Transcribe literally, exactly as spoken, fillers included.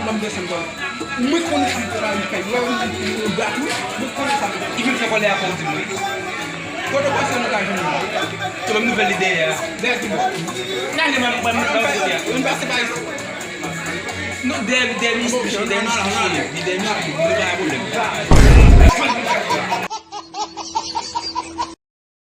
Mwen konn sa. Mwen konn sa. Mwen konn sa. Ki vin fè kòlè a fè w di m wi. Kote w panse nou ka jwenn li? Se menm nouvèl li dèyè a. Dèyè ki bò? Gade, mwen, mwen, mwen, mwen, mwen, mwen, mwen, mwen, mwen, mwen, mwen, Non, dèmi, dèmi, dèmi, dèmi, dèmi, dèmi, dèmi,